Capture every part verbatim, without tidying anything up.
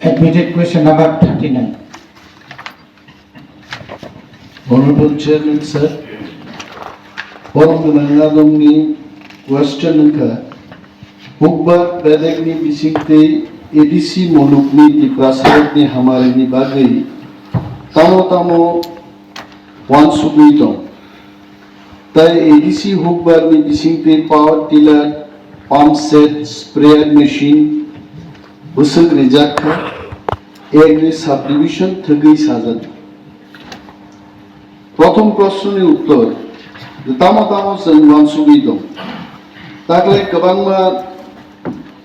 Admitted question number thirty-nine. Honorable Chairman sir, borok gwnang adongni question wngkha, hukbar bedekni bisingtwi A D C mulukni Tiprasarokni hamarini bagwi tamo tamo uansugwi tong. Tai A D C hukbarni bisingtwi power tiller, pump set, sprayer machine bwswk rijak kha, agri subdivision thwgwi sajak. Prothom proshnoni uttor, tamo tamo chwng uansugwi tong. Taklai kwbangma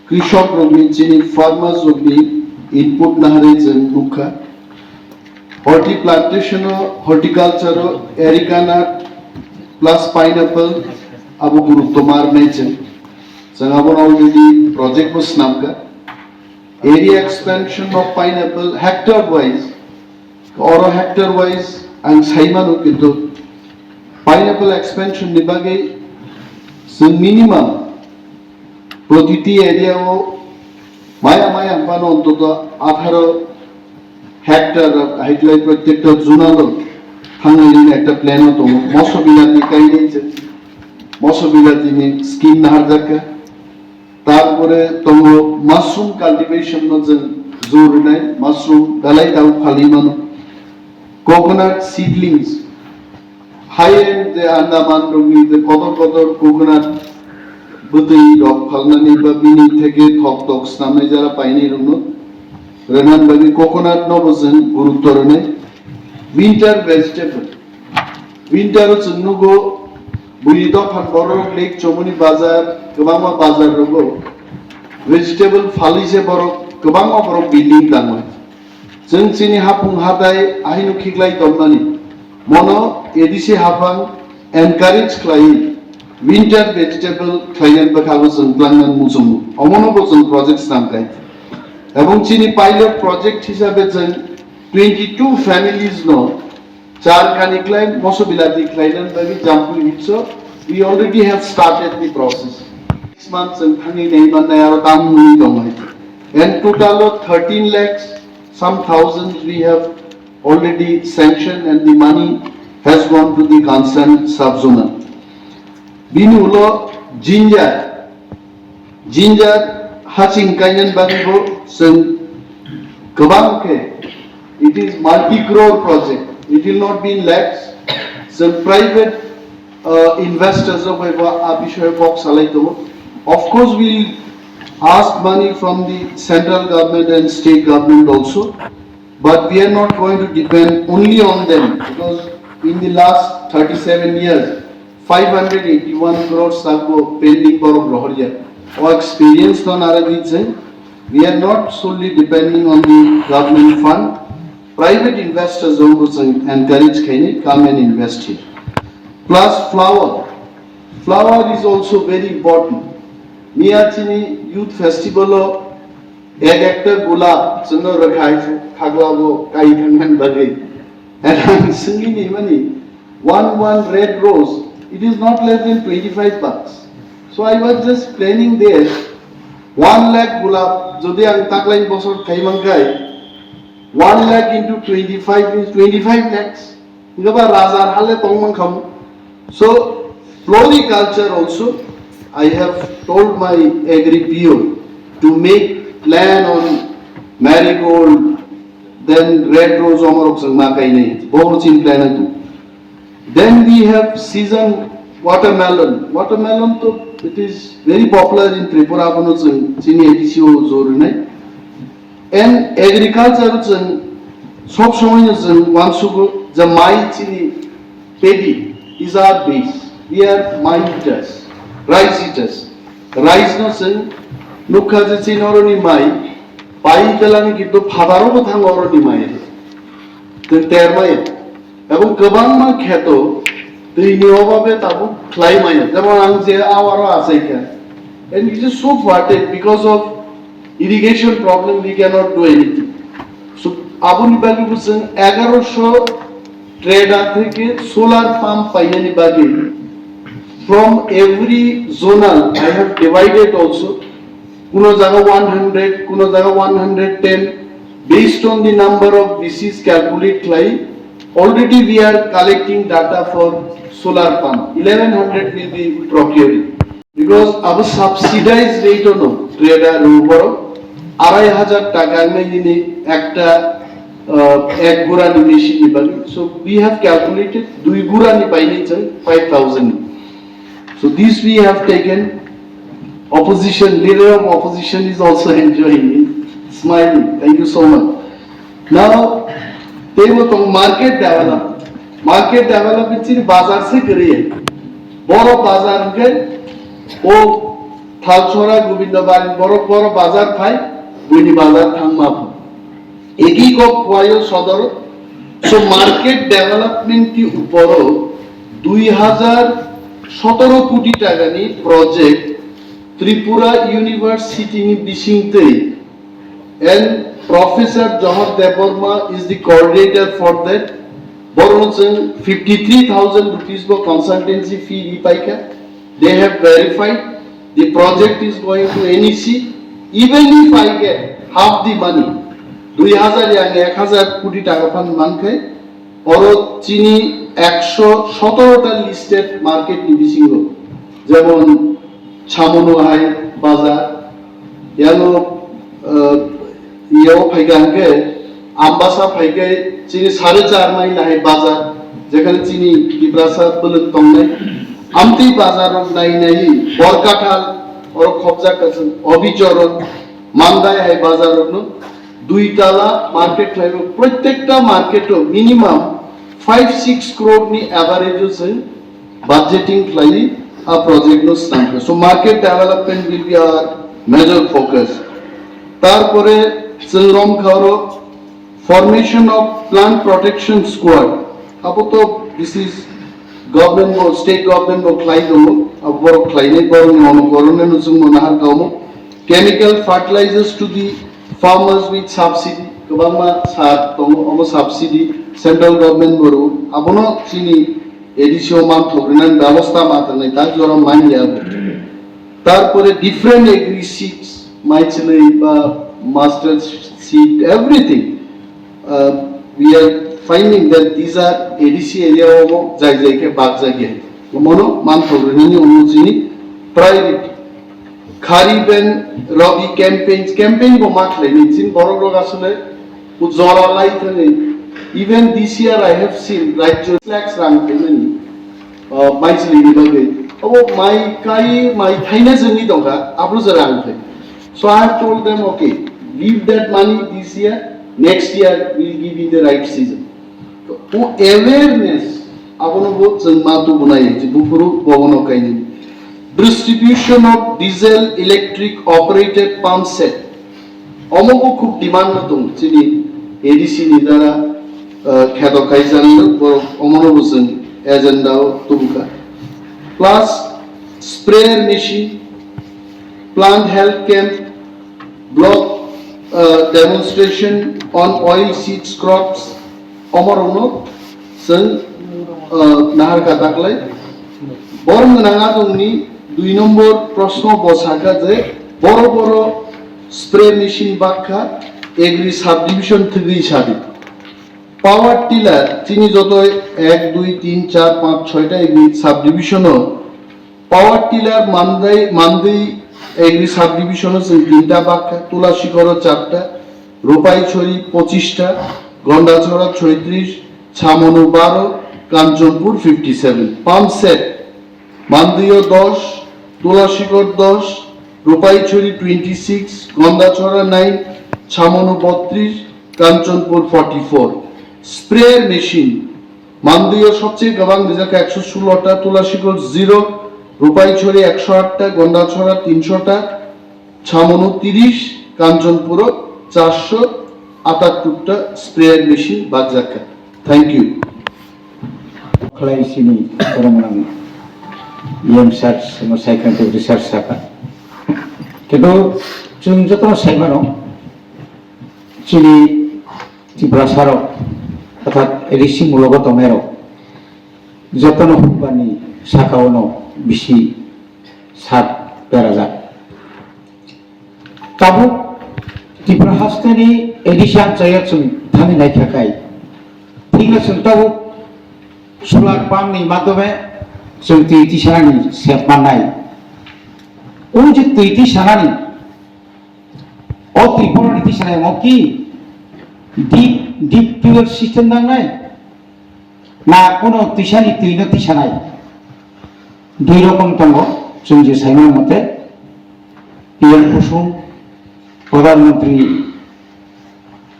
krishok rokni, chini farmers rokni input naharwi chwng nukha. Horti plantation o, horticulture o, areca nut plus pineapple abo gurutto ma rwnai chwng. Chwng abono already project bo swnamkha. Area expansion of pineapple hectare wise, oro hectare wise ang saimano, kintu pineapple expansion ni bagwi chwng minimum protiti area o maya maya hwnphano ontoto atharo hectare rok haiklai prottekta zonal o thangnai nini ekta plan o tongo. Moso bilati kainai chwng, moso bilati ni scheme naharjakha. Tarpore tongo mushroom cultivation no chwng jor rinai, mushroom belai tabuk phalwi mano. Coconut seedlings, high end je Andaman rokni je kotor kotor coconut bwtwi rok phalnani ba bini theke thok tok snamnai jara painai rokno rwna bagwi coconut no bo chwng gurutto rwnai. Winter vegetable, winter o chwng nugo buini dophan borok Lake Chomoni bazar, kwbangma bazar rogo vegetable phalwi se borok kwbangma borok building tangmani. Chwng chini hapung hatai ahino khiklai tongmani. Mono A D C haphang encourage khlai winter vegetable khlainani bwkha bo chwng twlangmani muchungo. Omono bo chwng project snamkha. Ebong chini pilot project hisabe chwng twenty-two families no char kani khlai moso bilati khlainani bagwi Jampui Hills o we already have started the process. Six months chwng thangwi nai mannai aro dam nwi tong hai. And total o thirteen lakhs some thousands we have already sanctioned and the money has gone to the concerned sub-zonal. Bini ulo ginger, ginger haching kainani bagwi bo chwng kwbang khe, it is multi crore project, it will not be in lakhs. Chwng private uh, investors rok bai bo a bishoyo kok salai tongo. Of course, we ask money from the central government and state government also, but we are not going to depend only on them, because in the last thirty-seven years, five hundred eighty-one crores takbo pending borok rohorya. O experience no nara di je, we are not solely depending on the government fund. Private investors rok bo chwng encourage khaini come and invest here. Plus flower. Flower is also very important. Miya chini youth festival o ek ekta gulab chwngno rwkhai thagla bo kai thangmani bagwi. And ang swngwi ni mani, one, one red rose, it is not less than twenty-five bucks. So I was just planning there, one lakh gulab jodi ang taklaini bosor khai mankhai, one lakh into twenty-five means twenty-five lakhs. Hingke ba rajar hale tong mankhamu. So, floriculture also, I have told my agri P O to make plan on marigold, then red rose omorok chwng ma kainai. Bohor chin plan tu. Then we have season watermelon. Watermelon to it is very popular in Tripura, abono chwng chini A D C o jor rinai. And agriculture chwng sob somoi no chwng uansugo je mai chini paddy is our base. We are mai eaters, rice eaters. Rice no chwng nukha je chini oroni mai pai belani kintu phataro bo thango oroni mai. Chwng ter mai. Ebong kwbangma kheto twini obabe tabuk khlai maya. Jemon ang je awaro achaikha. And it is so flooded because of irrigation problem, we cannot do anything. So, aboni bagwi bo chwng egaroso trader theke solar pump painani bagwi from every zonal I have divided also. Kuno jaga one hundred, kuno jaga one hundred ten, Based on the number of V Cs calculate khlai, already we are collecting data for solar pump. Eleven hundred will be procuring. Because abo subsidized rate ono trader rok arai hajar taka nai nini ekta, uh, ek gura ni machine ni bagwi. So we have calculated dui gura ni painai chang five thousand. So this we have taken. Opposition, leader of opposition is also enjoying it, smiling. Thank you so much. Now, teibo tong market development. Market development chini bazar se kwrwi. Boro bazar hwnkhe o Thalchora, Gobindabari, boro, boro bazar phai, buini bazar thangma pho. Egi kok khwayo sodor. So market development ki uporo dui hajar sotoro koti taka ni project Tripura University ni bisingtwi, and Professor Johor Debbarma is the coordinator for that. Borno chwng fifty three thousand rupees bo consultancy fee ri paikha. They have verified the project is going to N E C. Even if I get half the money, dui hajar yang ek hajar koti taka phan mankhai, oro chini ekso sotoro ta listed market ni bisingo, jemon Chamonu hai bazar, yano, uh, yao phaikha hwnkhe Ambasa phaikhai chini sare char mail hai bazar, jekhane chini Tiprasa bwlwk tongnai. Amtwi bazar rok nai nai Borkathal oro khopjak kaisa Obichoron, Mandai hai bazar rokno dui tala market khlaibo, prottekta market o minimum five six crore ni average o se budgeting khlaiwi a project no swnamkha. So market development will be our major focus. Tarpore chwng romkha oro formation of plant protection squad. Abo to this is government bo, state government bo khlai tongo. Abo borok khlainai, borokni onokorone no chwngno nahar kaumo. Chemical fertilizers to the farmers with subsidy. Kwbangma sar tongo, omo subsidy central government bo rwo. Abono chini A D C o manthok rinani bebosta ma tangnai, tak jora manya abo. Tarpore different agri seeds, maichlwi ba mustard seed, everything. Uh, we are finding that these are A D C area o jai jai khe bak jagya. Omono manthok rinani omo chini priority. Kharif and Rabi campaigns, campaign bo ma khlai ni chin borok rok asole jora lai thani. Even this year I have seen rajyo lakhs rang khaimani, uh, maichlwi ni bagwi. Abo mai kai, mai thaina jengwi dongkha, abro je rang thai. So I have told them, "Okay, leave that money this year, next year we will give in the right season." O awareness abono bo chwng ma tubunai je buphuru bobono kaini. Distribution of diesel electric operated pump set. Omo bo khub demand no tong chini A D C ni dara, uh, kheto kaisan bo omono bo chwng agenda o tubukha. Plus sprayer machine, plant health camp, block, uh, demonstration on oil seeds crops, omorokno chwng, uh, nahar kha daklai. Borok gwnang adongni dui nombor proshno bo sakha je boro boro spray machine bakha agri subdivision thwgwi sadi. Power tiller chini joto ek, dui, tin, char, panch, choi ta agri subdivision o Power tiller mandai, mandai agri subdivision o chwng tinta bakha, Tulasikhor o charta, Rupaichori pochista, Gondachora choitrish, Chamonu baro, Kanchanpur fifty seven. Pump set, Mandai o dos, Tulasikhor dos, Rupaichori twenty six, Gondachora nine, Chamonu bottrish, Kanchanpur forty four. Sprayer machine, Mandai o sobcheye gabang rijak kha ekso sullo ta, Tulasikhor zero, Rupaichori ekso aat ta, Gondachora tinsho ta, Chamonu tirish, Kanchanpur o charso atattur ta sprayer machine bakjak kha. Thank you. Khlai sini borok nang E M search, mo psychiatric research saka. Kintu chwng jotono sai mano, chini Tiprasarok, orthat A D C mulogo tongnairok, jotono hukbani sakaono bisi sak berajak. Tabuk Tipra hasteni A D C amchaio chwng thani naikha kai. Thikno chwng tabuk solar pump ni madhyome chwng twi tisanani sep mannai. O je twi tisanani, o twi boroni tisanai mo ki deep, deep tubewell system nangnai? Na kono twisani twino tisanai? Dui rokom tongo, chwng je saimani mote, P M Kusum, Pradhan Mantri,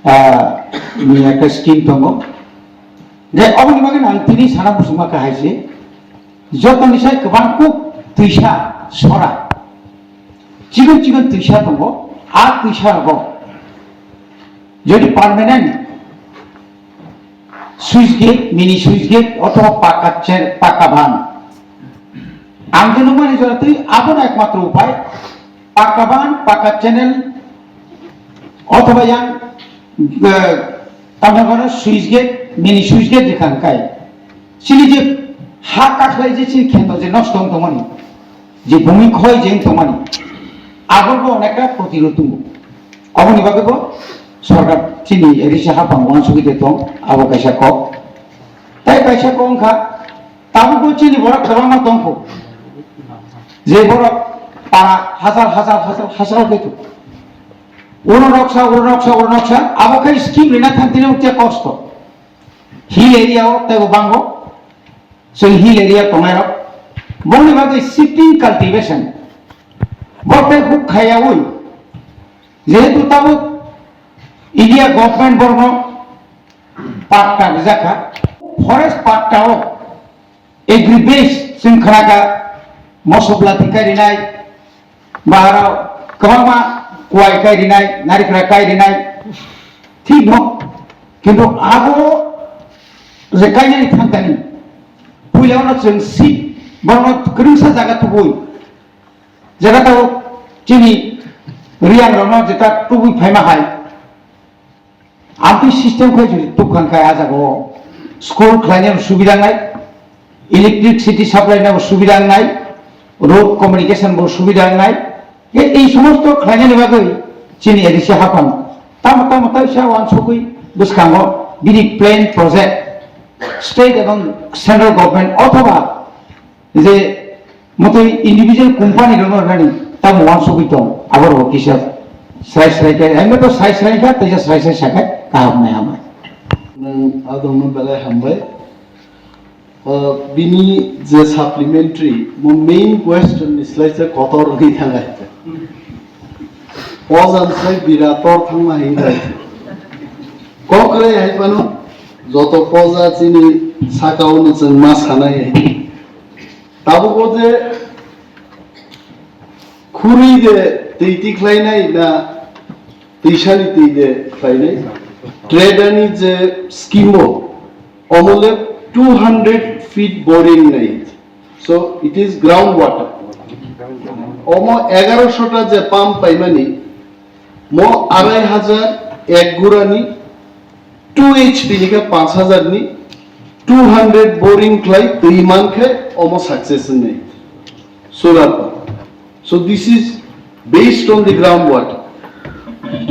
ah, ni ekta scheme tongo. Je oboni bagwi ang tini sana muchungma kahai se, jotoni sai kwbang kuk twisa sora, chikon chikon twisa tongo, a twisa rogo jodi permanent switch gate, mini switch gate, othoba pakka che-, pakka ban. Ang je nukmani jora twi abono ekmatro upai, pakka ban, pakka channel, othoba yang, eh, tamni hwnmano switch gate, mini switch gate rikha hwnkhai. Chini je ha kakhlai je chini kheto je nosto wng tongmani, je bumi khoi je wng tongmani, abo bo onekta protirod tongo. Aboni bagwi bo sorkar chini A D C haphang uansugwi de tong, abo kaisa kok. Tei kaisa kok wngkha, tabukbo chini borok kwbangma tongkho. Je borok para hachal, hachal, hachal, hachal khe tongo. Uro noksa, uro noksa, uro noksa, abo khe scheme rina thang tini utia kosto. Hill area o teibo bango, chwng hill area tongnai rok. Bongni bagwi shifting cultivation. Bo tei huk khaiyaui. Jehetu tabuk India government borno patta rijak kha. Forest patta o agri base chwng khna kha, moso bwlati kai rinai, ba aro kwbangma kuai kai rinai, narikra kai rinai, thik no? Kintu abo je kainani thantani, puila ono chwng si, borno kwrwngsa jaga tubui, jaga tao chini Reang rokno jeta tubui phaima hai, amtwi system khai jodi tukhan khai a jaga o school khlainani subida wngnai, electricity supply nabo subida wngnai, road communication bo subida wngnai. E, ei somosto khlainani bagwi chini A D C haphang tamo tamo taisa uansugwi bwskango bini plan project state ebong central government othoba je motwi individual company rokno rwnani tamo uansugwi tong, aborok kisa srai srai khe, emne to srai srai kha, teisa srai srai sakhai kaham nai hambai. Nwng adongno belai hambai. O, bini je supplementary, mo main question ni slai se kotor wngwi thang hai. Pojan slai bira tor thangma hai hai. Kokre hai pano, joto poja chini saka o no chwng ma sanai hai. Tabuk o je khuri de twi tikhlainai na twisani twi de khlainai. Trade ani je scheme o, omole two hundred feet boring nai. So it is ground water. Omo egaroshota je pump paimani, mo arai hajar ek gurani, two H P ni khe panch hajar ni, two hundred boring khlai twi man khe omo success wngnai solar pump. So this is based on the ground water.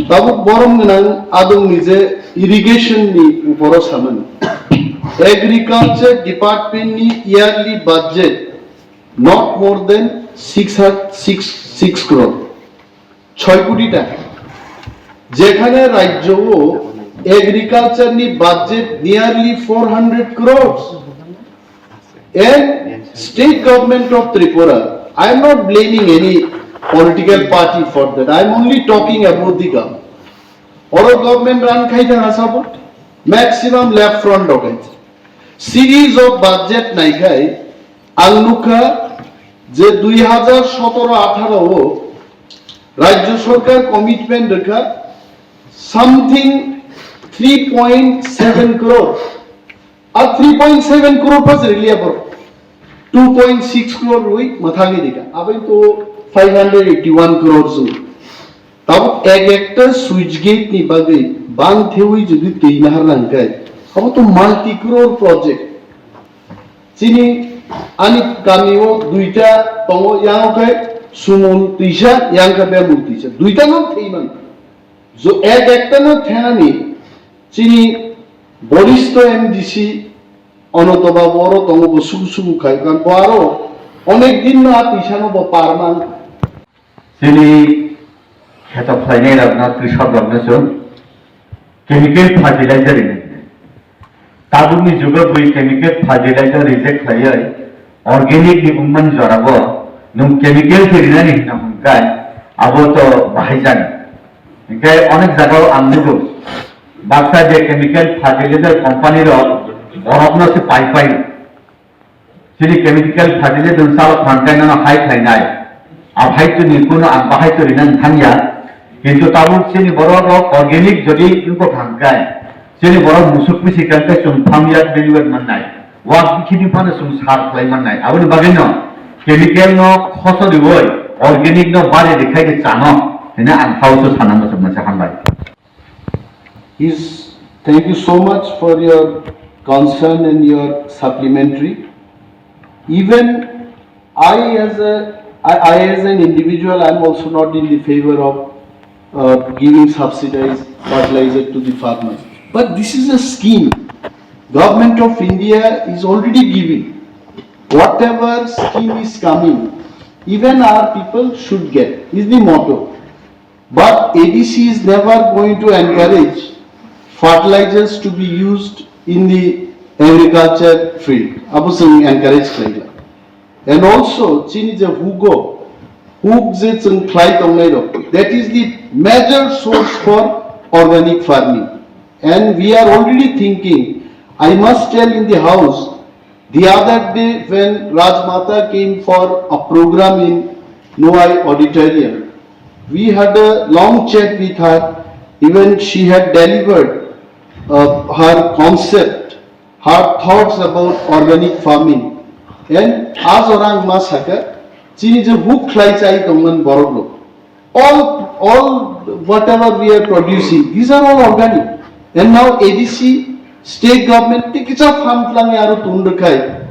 Tabuk borom gwnang adong ni je irrigation ni uporo samani. Agriculture department ni yearly budget not more than six, six, six crore. ছয় কোটি টাকা। যেখানে রাজ্য ও agriculture ni budget nearly four hundred crores. And state government of Tripura, I am not blaming any political party for that. I am only talking about the government. Oro government run khai thang asabo, maximum left front dokai. Series of budget naikhai, ang nukha je dui hajar sotoro atharo o Rajya Sarkar commitment rwkha something three point seven crore. A three point seven crore pas riliya bor. Two point six crore rui mathagi dika. Abai to five hundred eighty-one crore su. Tabuk ek ekta switch gate ni bagwi bang thewi jodi twi nahar nangkai, abo to multi crore project. Chini ani kami o duita tongo, yang o khe Sumul twisa, yang khe Bemul twisa, duita no thwi man. Jo ek ekta no thenani chini boristo M D C Ananto Babu oro tongo, bo sugu sugu khai kan bo aro onek din no a tisa no bo parman. Chini kheto khlainai rok no, krisok rok no chwng chemical fertilizer rinai. Tabukni jugo bui chemical fertilizer reject khlaiwi organic ni wngmani jorabo nwng chemical khe rinani hwnna hwnkhe abo to bahai jani. Hinkhe onek jagao ang nugo baksa je chemical fertilizer company rok borokno se pai pai. Chini chemical fertilizer chwng chalo thangkhe nono hai khlainai. Aphai chini kuno ang bahai chori nang thangya. Kintu tabuk chini borok rok organic jodi wngkha thangkhe, chini borok musuk pisi kangkhe chwng thamya deliver mannai. Wak bikhini phano chwng sar khlai mannai. Aboni bagwino chemical no khoso riwi organic no bari rikhai de chano. Hino ang hauso sana muchuk masa hambai. Is, thank you so much for your concern and your supplementary. Even I as a, I, I as an individual, I am also not in the favor of uh, giving subsidized fertilizer to the farmers. But this is a scheme. Government of India is already giving. Whatever scheme is coming, even our people should get, is the motto. But A D C is never going to encourage fertilizers to be used in the agriculture field. Abo chwng encourage khlaila. And also, chini je hugo, huk je chwng khlai tongnai rok, that is the major source for organic farming. And we are already thinking, I must tell in the house, the other day when Rajmata came for a program in Noai Auditorium, we had a long chat with her. Even she had delivered uh, her concept, her thoughts about organic farming. And as orang ma saka, chini je huk khlai chai tongman borok rok. All, all whatever we are producing, these are all organic. And now A D C, state government, te kisa fund lang aro tun rwkhai,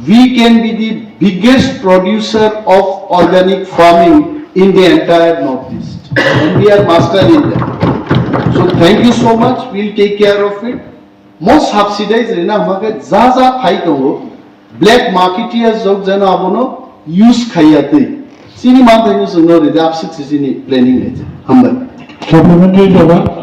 we can be the biggest producer of organic farming in the entire Northeast. And we are master in that. So thank you so much. We'll take care of it. Most subsidized rina hwnkhe ja ja phai tongo, black marketeers jok jeno abono use khaiya twi. Chini manthai no chwngno ride, abswk se chini planning naijak. Hambai. Supplementary jawab.